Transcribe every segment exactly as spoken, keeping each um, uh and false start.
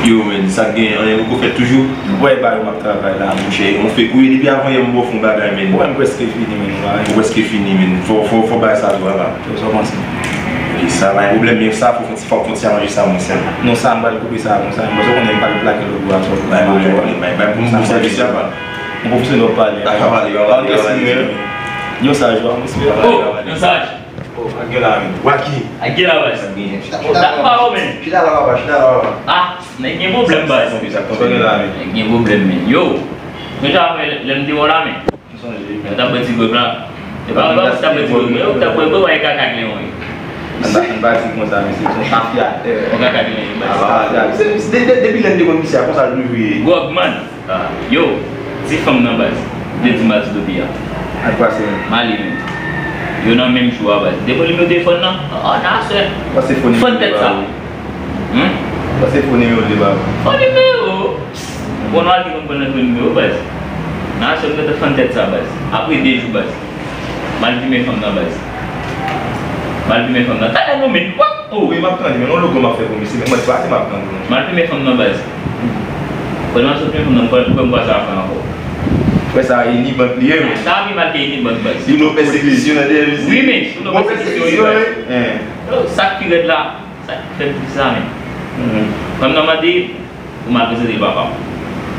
Yo, men, sa k genyen, anyen poko fèt toujou? Wè, ba yo m ap travay la, monchè. Yon fek, wi, depi avan yè m ba w fè yon bagay, men. Wè, m prèske fini, men, ou pa wè. Ou prèske fini, men. Fò, fò, fò bagay sa dwe, papa. Yo, sa w panse? E sa, pa gen pwoblèm, men sa, fò, fò, fò, fò ti aranje sa, monchè. Non, sa, m pral koupe sa, konsa, men, paske w konnen m pral plake lòt bò a, sa w konprann. Pa gen pwoblèm, men, men, pou, pou sèvis la, pa. Yon pwofesyonèl w ap pale. Dakò, pale, pale, pale. Yon saj, yon saj. Oh, yon saj. Oh, ak gen la, men. Waki. Ak gen la, baz. Chita, chita la, papa. Chita la, papa. Chita la, papa. Ah, nèg gen pwoblèm, baz. Sa gen la, men. Nèg gen pwoblèm, men. Yo, nou ja wè lè m te wè w la, men. M sonje. Yo t ap bwè ti gwòg la. E pa, pa, yo t ap bwè ti gwòg, men yo t ap bwè gwòg, wè kaka k leyon, wi. Ann pa, ann pa di konsa, men se yon tafya. Yon kaka k leyon, baz. Ah, tafya. Se, se, de, de, depi lè n te konn misye a, konsa l toujou ye. Gwòg, man. Ah, yo, se fanm nan, baz. Te di m al sou dopi a. Ak pase, men. M ale, men. Yo nan menm jou a, baz. Depo nimewo telefòn nan. Ah, nan sè. Pase fo nimewo. Fann tèt sa. Hum? Pase fo nimewo de ba. Fo nimewo. Bon, nou al ki konn pran nan fo nimewo, baz. Nan sè, m gentan fann tèt sa, baz. Apre de jou, baz. M al fimen fanm nan, baz. M al fimen fanm nan. Talè nou, men, what? Oh. Wi, m ap tande, men yon logo m ap fè pou misye, men mwen, se pa se m ap tande, non. M al fimen fanm nan, baz. Pandan m sot fimen fanm nan, m kwè, m kwè m kwaze avè l ankò. Frè sa a Unibank li ye, men. Sa a pi mal ke Unibank, baz. Li nan pèsekisyon nan dèyè misye. Wi, men, li nan pèsekisyon, wi, baz. Hein. Yo, sa k pi rèd la, sa k fè m di sa, men. Mhm. Fanm nan mande, pou m al prezante l papa m.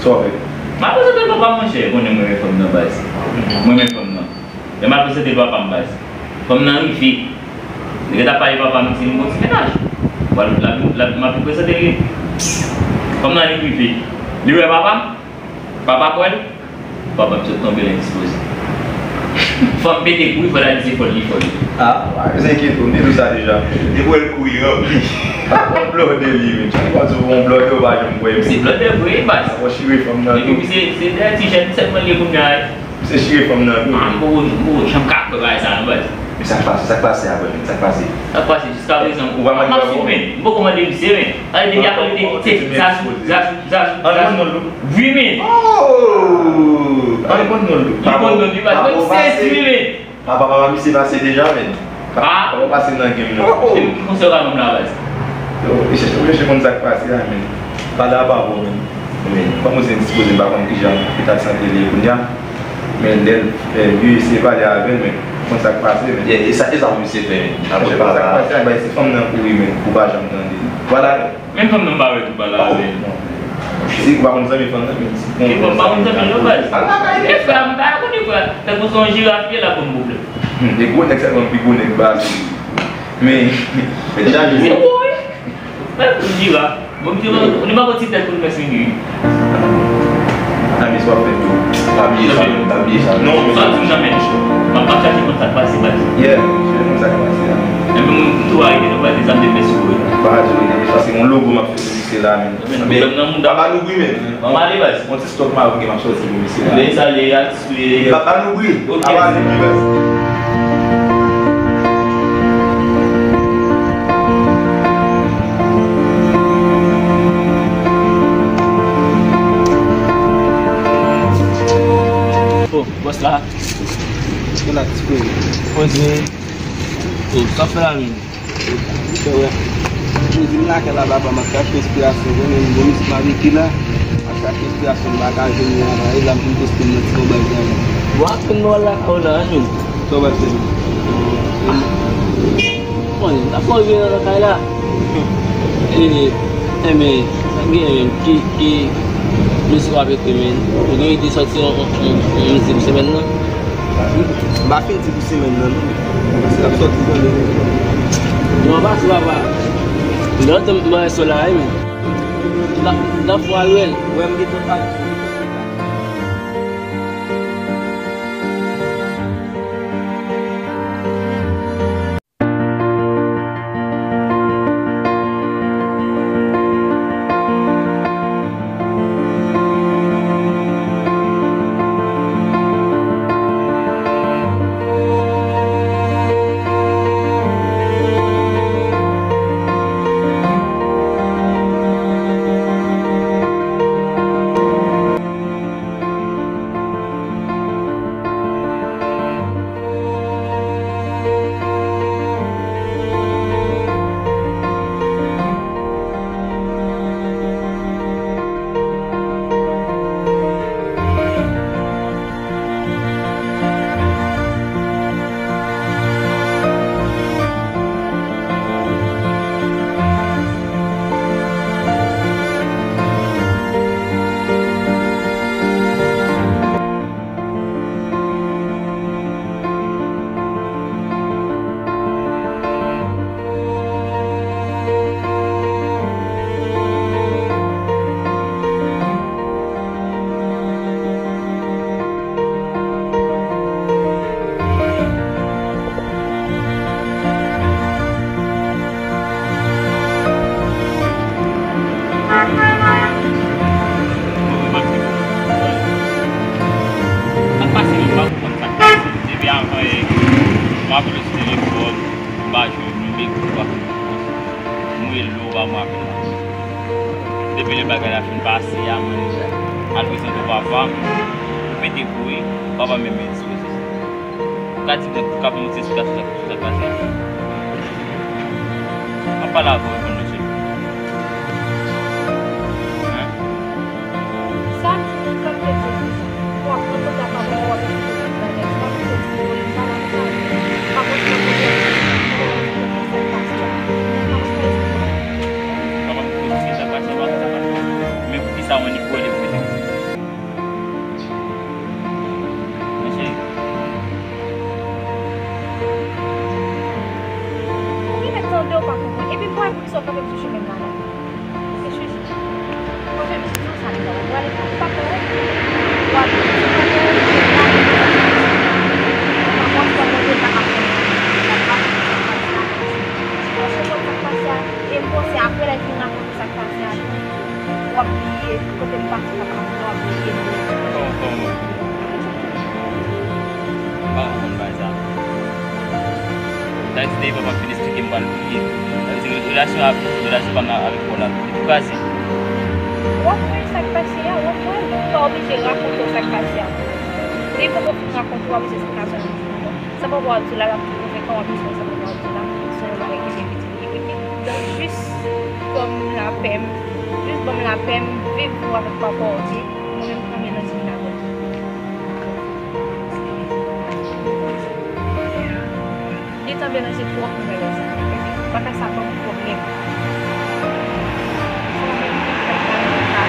Sa w fè? M al prezante l papa m, monchè, konnen mwen renmen fanm nan, baz. Mwen renmen fanm nan. Lè m al prezante l papa m, baz. Fanm nan rive. Li gentan pale papa m, di m gon ti mennaj. Bon, l ap, l ap, m ap prezante l li. Fanm nan li rive. Li wè papa m. Papa kwè l. Papa m sot tonbe l endispoze. Fanm pete kouri, fò l al di se fòt li, fòt li. Ah, pa bezwen enkyete w, m te di w sa deja. Depi w wè l kouri, li ranpli. Yon blòdè li menm. Chak fwa w di w yon blòdè, ou pa janm kwè. Se blòdè vre, baz. Fò chire fanm nan tou. Epi se, se de ti jèn sèlman li ye kounye a. Se chire fanm nan tou. Ah, m poko, m poko janm ka kwè bagay sa non, baz. Men sa k pase, sa k pase apre, men sa k pase? Sa k pase? Jiskaprezan, m ap swiv, men. M poko mande misye, men. Ale depi avan li te se Zazou, Zazou, Zazou. An li konn non l tou? Wi, men. Oh! An li konn non l tou? Li konn non l, wi, baz. Mwen sezi, men. Papa, papa, misye pase deja, men. Papa pase nan game nan. Ki konsèy w ka ban m la, baz? Yo, e chèche, ou chèche konn sa k pase a, men. Pale a pa bon, men. Men, kòm ou se endispoze, m pa konn kijan eta de sante li ye kounye a. Men lè l, eh, yo eseye pale avè l, men konn sa k pase, men. Yeah, e sa, e sa pou misye fè, men. Apre pale a. Sa k pase a, bay se fanm nan kouri, men, ou pa janm tande. Vwala. Menm fanm nan m pa wè tou pale avè l. Si ou pa konn zanmi fanm nan, men si ou konn zanmi fanm nan, baz. Al lakay li. E frè m, m pa konn frè. Tankou se yon jiraf li ye, l ap ban m pwoblèm. Hmm, e gwo nèg sèlman pi gwo nèg baz. Men, men deja li gwo, wi. Frè m, yon jiraf. Bon, misye, li manke yon ti tèt pou l fè seni, wi. Nan, men sa w ap fè tou. Pa bliye sa, pa bliye sa. Non, men sa di m nan men. M ap, m ap chache konn sa k pase, baz. Yeah, se konn sa k pase la. Enben, mwen, m tou arete, nou pa di sa m te fè sou ou, wi. Pa di, wi, men sa se yon logo m ap fè. Misye la, men. Men, pwoblèm nan mouda. Pa ba nou bri, men. Ban m ale, baz. Yon ti stòk mawon gen m ap sòti pou misye la. Men sa, le atis ou ye. Pa ba nou bri. Ok. Pa ba nou bri, baz. Oh, bòs la. Kèl atis, frè? Poze. Oh, sa fè la, men. Ou wè. Jodi m lakay la, papa, m ap chache enspirasyon, konnen m bon mizik m abite la. M ap chache enspirasyon, m pa ka jwenn li anba, e la m vin poste m nan ti konbay sa yo. Bon, apèn mwen lakay ou la, wi. Sa w pral fè? Bon, n ap fè yon vire nan lakay la. E, enben, sa gen menm ki, ki mizik w ap ekri, men. Ou gen ide sòti yon, yon, yon, yon mizik semèn nan? M pa fin di pou semèn nan, non. Paske l ap sòti nan men. Non, pa sou papa. Lòt m wè sou la, wi, men. N ap, n ap fwa l wè l. Wè m gentan pale. Mwen apèl la. Depi lè bagay la fin pase a, mwen al prezante papa m, mete kouri, papa m menm ekspoze. Ou ka di mwen, ou ka fè m yon ti esplikasyon sou sa k pase a? M ap pale avè w, reponn mwen, cheri. Hein? Sa ki, kòm te di, w ap pran kontak avè w, w ap esplike tout bagay, w ap esplike tout bagay, w ap esplike tout bagay, w ap esplike tout bagay. Kòman pou sa k pase, kòman sa k pase? Men poukisa mwen ni kwè li pou mete? Men cheri. Ou genlè tande, ou pa konprann. Epi m pa wè poukisa w kanpe m sou chemen m la menm. Mesye, mwen fè misye di w sa deja, ou prale pran papa w, ou al pran papa w, ou pa konn sa mwen pa ka fè. Ou pa konn sa k pase a. E m panse apre lè l fin rakonte sa k pase a tou, w ap bliye kote m pase, w ap bliye m. Kòman, kòman? M pa konprann bagay sa. Sa vle di depi papa m fin esplike m pral bliye. Sa vle di relasyon ak, relasyon pa m nan avèk Paul la li tou kraze. W ap wè sa k pase a, w ap wè. Ou pa oblije rakonte w sa k pase a. Depi papa w fin rakonte w, w ap jis esplikasyon. Sa papa w ap di w la, l ap tou konvenkan, w ap jis wè sa papa w ap di w la. Se yon bagay ki byen pitit. Epi, jis ban m lapè m, jis ban m lapè m, viv ou avèk papa w, oke? Mwen menm, m pran melanje m avè l. Li t ap melanje twòp nan bagay sa, oke? Bagay sa ban m pwoblèm. Fò mwen menm ki fè bagay sa,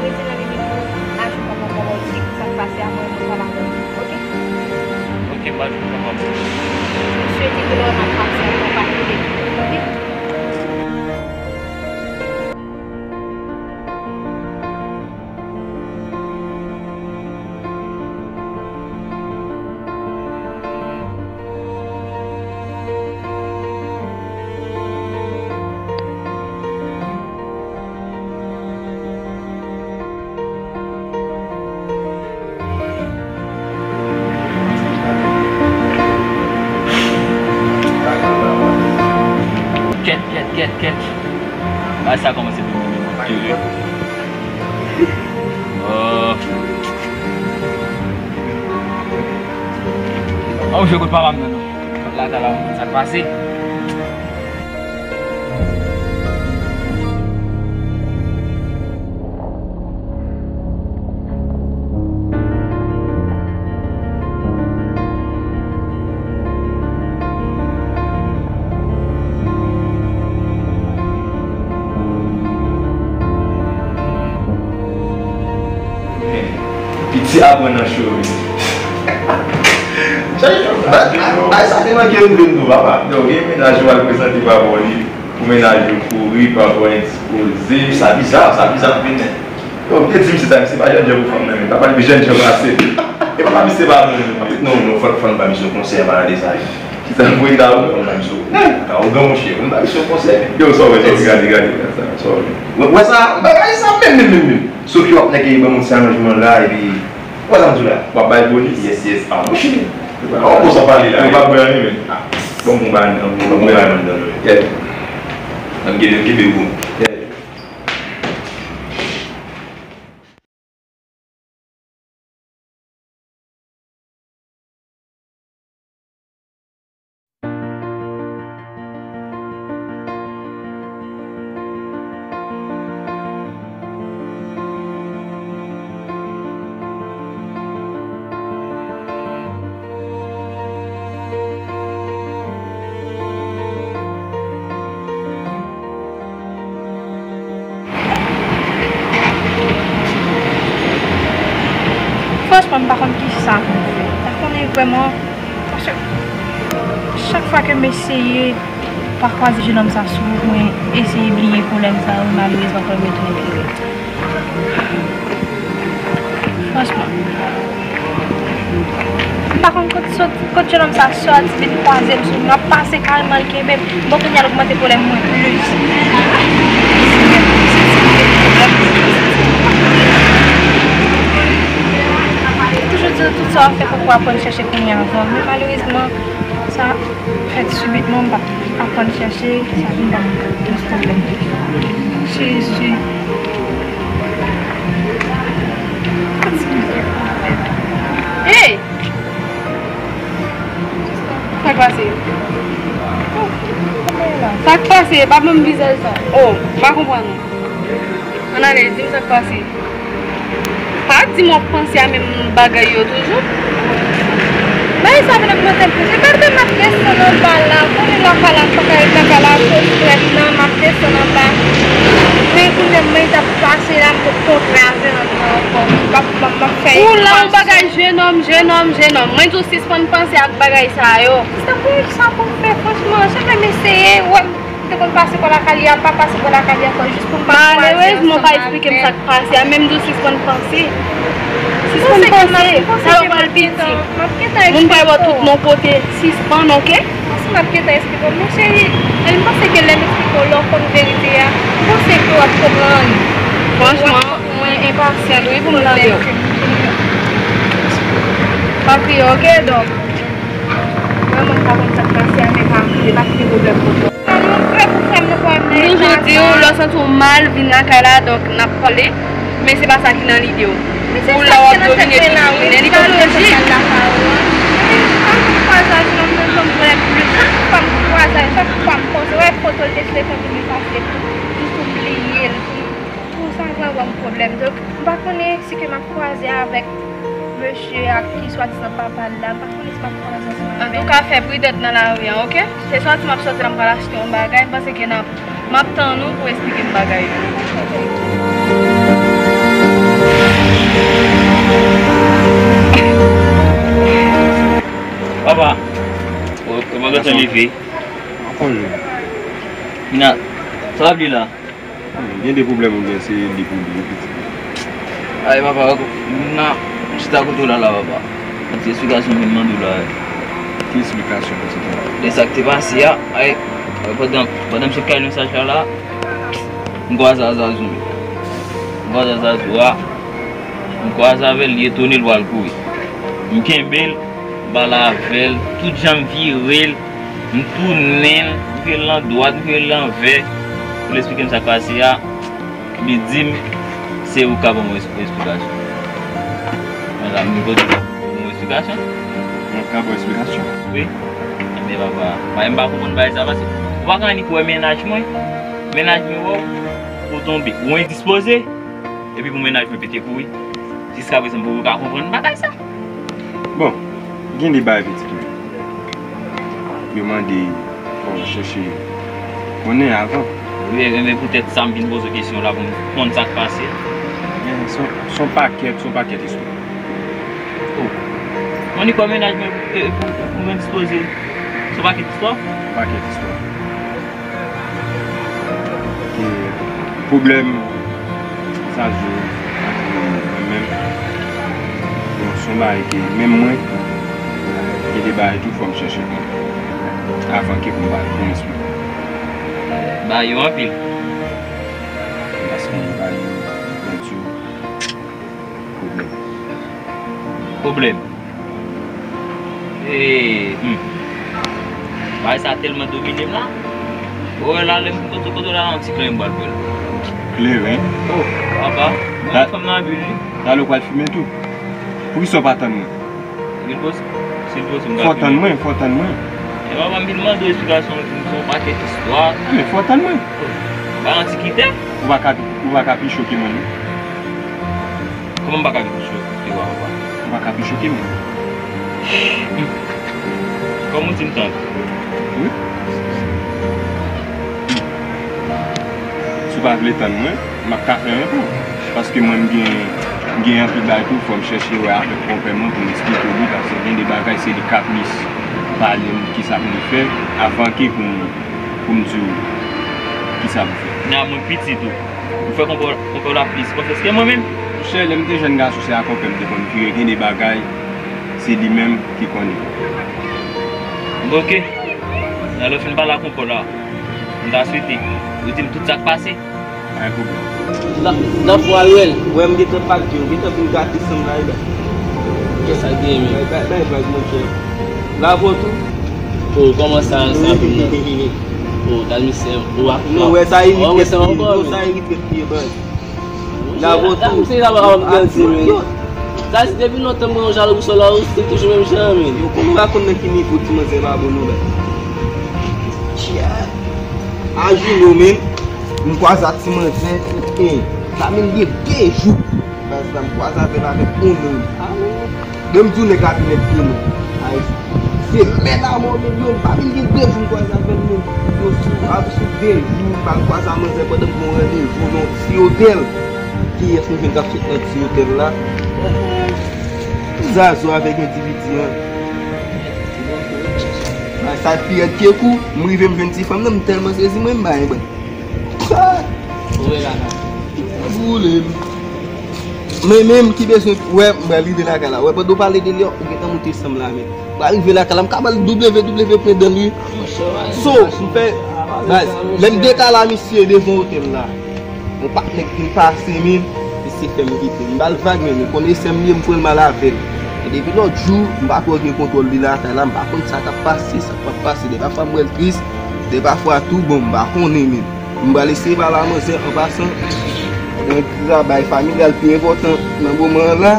rete nan limit ou, ajoute papa w, papa w, di sa k pase a, mwen, mwen pale avè w, oke? Ok, m pa jwenn papa m. Mesye di ke lè w nan pase a, ou pa koute li. Kèt, kèt, kèt, kèt. Bagay sa kòmanse vin move mwen. Oh. Oh, jwe kot papa m nan, non. Lakay la, sa k pase? Piti aprann nan cho wi. Bay sa te manke rive m tou papa. Donk gen mennaj ou al prezante papa w li. Pou mennaj yo kouri, papa w endispoze. Sa biza, sa biza anpil men. Yo, m te di misye sa, misye pa jènjan pou fanm nan men. Papa li jènjan pase. E papa misye pa bon menm. Non, non, fò, fò n ba misye yon konsèy a malade sa yo. Kisa pou li ta bon? Fò n ba misye yon konsèy. Awogan monchè, fò n ba misye yon konsèy. Yo, sa w wè, sa w gade, gade, gade sa, sa w wè. Wè, wè sa, bagay sa menm, menm, menm, menm. Sòf yo ap nèk ban moun ti aranjman la, epi, wè sa m di w la. W ap bay bonis? Yes, yes, ah, monchè. Ou pa konn sa pale la. Ou pa bwè anyen, men. Ah, bon, bon, ba, bon, bon, ba, bon, bon. Yeah. Ann kenbe, kenbe gwo. Yeah. Franchman, m pa konn kisa pou m fè. M pa konnen vrèman, paske chak fwa ke m eseye pa kwaze jenòm sa sou wout mwen, eseye bliye pwoblèm sa yo, malerezman, fò m retounen pi rèd. Franchman. M pa konn kot sot, kot jenòm sa sòti, vin kwaze m sou wout mwen, ap pase kalman, l kenbe m. Bon, kounye a l ogmante pwoblèm mwen plis. Toujou di w tout sa w ap fè, fòk w aprann chèche kounye a avan. Men malerezman, Sa fèt sibitman, m pa t aprann chèche, sa vin ba m plis pwoblèm. Jezi. Hey! Sa k pase? Sa k pase? Pa ban m vizaj sa. Oh, m pa konprann ou. Ann ale, di m sa k pase. Pa di m w ap panse a menm bagay yo toujou. Bagay sa vin ap monte m plis. E pa tan m ap desann anba la, konnen lakay la, m pa ka ret lakay la akoz frè m nan, m ap desann anba. Men kounye a, mwen t ap pase la, m poko kontre avè l antre ankò. M ap, m ap, m ap fè. Ou la, yon bagay jenòm, jenòm, jenòm. Mwen di w sispann panse ak bagay sa yo. Sista, pou sa pou m fè, franchman, janm eseye, wè m. M te konn pase bò lakay li, ap pa pase bò lakay li ankò, jis pou m pa kwaze ansanm avè l. Malerezman, pa eksplike m sa k pase a, menm di w sispann panse. Sispann panse, sa yo pral piti. Moun pral wè tout non kote, sispann, oke? Panse m ap gentan eksplike w, men cheri, m panse ke lè m eksplike w, lè w konn verite a, m panse ke w ap konprann. Franchman, mwen enpasyant, wi, pou m tande w. Pa kriye, oke? Donk, vrèman, m pa konn sa k pase a, men pa kriye, pa kite pwoblèm pote w. Nou jodi w, lè w santi w mal, vin lakay la, donk n ap pale. Men se pa sa ki nan lide w. Ou la w ap domine tout jounen, li pa lojik. Pou sa vin ban m pwoblèm. Donk, m pa konnen si ke m ap kwaze avèk mesye a ki swadizan papa l la, m pa konnen si m ap kwaze ansanm avè l. Antouka, fè pridans nan lari a, oke? Se sòti m ap sòti la, m pral achte yon bagay, m panse ke n ap, m ap tann ou pou w eksplike m bagay yo. Papa. Ou, ou pa gentan leve? Mwen konnen. Mina, sa w ap li la? Hmm, gen de pwoblèm oubyen se li pou li, wi, pitit? Ay, papa, m nan chita kote w la, la, papa. Yon ti esplikasyon m vin mande w la, wi. Ki esplikasyon, pitit mwen? De sa k te pase a, ay, pandan, pandan m sot kay mesaj la, la, m kwaze a Zazou, wi. M kwaze a Zazou a, m kwaze avè l, li etone, l pral kouri. M kenbe l, m pale avè l, tout jan m vire l, m tounen l, m vire l nan dwat, m vire l lanvè, pou l eksplike m sa k pase a, li di m, se ou k ka ban mwen es-, esplikasyon. Mwen la, m vin kote w pou ban mwen esplikasyon. Mwen ka ban w esplikasyon? Wi. Ebyen, papa, mwen, m pa konprann bagay sa, paske ou pa ka annik wè mennaj mwen, mennaj mwen wè w, ou tonbe, ou endispoze, epi pou mennaj mwen pete kouri. Jiskaprezan, m poko ka konprann bagay sa. Bon, gen de bagay pitit mwen. Yo mande fò w chèche konnen avan. Wi, e, e, poutèt sa m vin poze w kesyon la pou m konn sa k pase. Gen, se yon, se yon pakèt, se yon pakèt istwa. Oh. Mwen ni kòm mennaj mwen, e, pou, pou mwen dispoze. Se yon pakèt istwa? Yon pakèt istwa. E pwoblèm Zazou ak mwen menm, bon, se yon bagay ke menm mwen, gen de bagay tou fò m chèche konn avan ke pou m bay, pou m esplike. Bagay yo anpil. Paske bagay yo, bon, tou, pwoblèm. Pwoblèm? E, hmm. Bagay sa tèlman domine m la. Ou wè la, lè m kote, kote la, yon ti kleren m pral pran. Kleren? Oh, papa, mwen fanm nan anpil, wi. Talè w pral fimen tou. Poukisa w pa tann mwen? Si l posib, si l posib, m ka fimen. Fò w tann mwen, fò w tann mwen. E papa, m vin mande w esplikasyon, se yon pakèt istwa. Men fò w tann mwen. Ba antikite. Ou pa ka, ou pa ka pi cho ke mwen, non. Kòman m pa ka vin cho ke w a, papa? M pa ka pi cho ke mwen. Hmm. Kòm ou di m tande. Wi. Si w pa vle tann mwen, m ap ka fè anyen pou ou. Paske mwen, m gen, m gen anpil bagay tou, fò m chèche wè avèk konpè mwen pou m esplike w li, paske gen de bagay se li k ap plis pale m kisa pou m fè, avan ke pou m, pou m di w kisa pou fè. Nan mwen piti tou. Ou fè konpè, konpè w la plis konfyans ke mwen menm. Monchè, lè m te jèn gason, se a konpè m te konn vire, gen de bagay, se li menm ki konnen. Bon, oke. Nan lè w fin pale a konpè w la, m ta swete ou di m tout sa k pase. Pa gen pwoblèm. N ap, n ap pral wè l. Wè m gentan pati, m gentan fin gate san m la, e ben. Kisa k genyen menm? Bay, bay, bay vag, monchè. Bravo tou. Oh, kòman sa, sa vin nan? Oh, gad misye, oh, ak... Non, wè sa irite piye, non, sa irite piye, baz. Lavo tou. Se sa pa ap grandi, men. Sa di depi lontan mwen yon jalou pou Solawous, se toujou menm jan, men. Yo, kòman pa konn nan ki nivo ti manzè pa bon non, baz. Tya. A jounen, men. M kwaze ak ti manzè, e, sa menm gen de jou. Baz la, m kwaze avè l avèk yon nèg. Men m di w nèg la pi nèg ke nou. Ay, se lè la mò, men yo, m pa vin gen de jou m kwaze avè l, men yo sou, ap sou de jou, m pa l kwaze a manzè pandan m gen yon randevou nan yon ti otèl. Kiyès nou jwenn k ap sot nan ti otèl la? Zazo avèk endividi an. Ay, sa pi rèd ke kou, m rive m jwenn ti fanm nan, m tèlman sezi, mwen m bay, baz. Ou wè la, la. Boule m. Men menm ki bezwen wè, m pral rive lakay la. Wè, pandan w pale de li, ou gentan moute san m la, men. M pral rive lakay la, m ka ba l W W W pwen dan li. So, m fè, baz, lè m dekale a misye devan otèl la. Yon patnè k vin pase, men, misye fè m kite. M ba l vag, men, men, konn e sè m li ye, m pran l mal avè l. E depi lòt jou, m pa twò gen kontwòl li lakay la, m pa konn sa k ap pase, sa k p ap pase. Dèfwa m wè l tris, dèfwa tou, bon, m pa konnen, men. M pral eseye pale a manzè an pasan. Yon ti travay familyal pi enpòtan nan moman an la.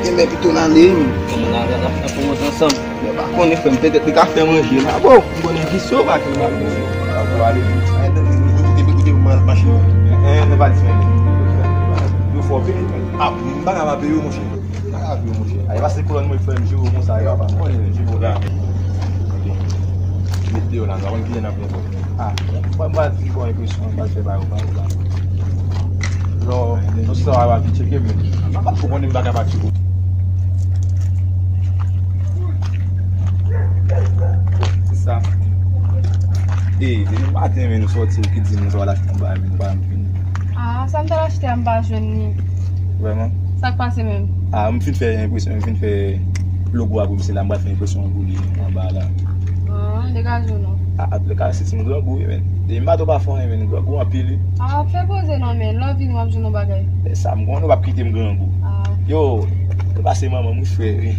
Gen lè pito n ale, men. Kòman n ap, n ap, n ap fè manje ansanm? Mwen pa konnen, frè m, petèt li ka fè manje la. Bon, m konnen visye w pa gen manje. Ou ale. Ay, tande, nou koute, koute, koute, mwen al mache. Eh, nou pa di sa. Yo fò peye. Ah, m pa ka pa peye w, monchè. Sa ka vle, monchè. Ay, pase kolòn mwen, frè m, jere w konsa, yo pa konnen, jere w la. Met deyò la, nou pa konn kilè n ap gen. Ah, mwen, mwen di bon enpresyon, mwen fè ba yo, ba yo, ba yo. Non, non, sa va vin tcheke, men. Mwen pa konn, mwen pa ka pa tcheke. Se sa. E, depi maten, men nou sòti, ou ki di nou sa va achte yon bagay, men nou pa vin. Ah, sa m t al achte a, m pa jwenn li. Vrèman? Sa k pase menm? Ah, m fin fè enpresyon, m fin fè logo a pou misye la, m pral fè enpresyon pou li anba la. Ah, degaje w non. Ah, antouka, se ti moun grangou, wi, men. Depi maten w pa fè anyen, men, grangou anpil, wi. Ah, fè poze non, men. Lè w vini, w ap jwenn yon bagay. E sa, m konnen w p ap kite m grangou. Ah. Yo, yo pase manman m, wi, frè, wi.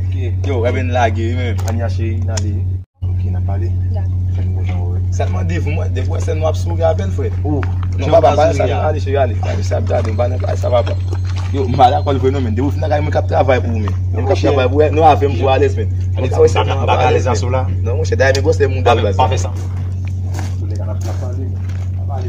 Ok. Yo, e ben lage, wi, men. Anya cheri, n ale. Ok, n ap pale. Dakò. Fè n bon jan wè. Sèlman devan mwen, devan mwen, sèlman ap souri avè l, frè. Oh, non, papa, pa sa, ale, cheri, ale. Ale, sa ap gade, m pa nan kay sa, papa. Yo, m pa dakò l vre non, men. Depi w fin nan kay mwen k ap travay pou ou, men. Mwen k ap travay pou ou, non, avè m pou alèz, men. Mwen ka wè sèlman ap alèz, men. Non, monchè, dayè, men gwosè moun dal baz. Pa fè sa. Tou lè ka n ap, n ap pale, n ap pale.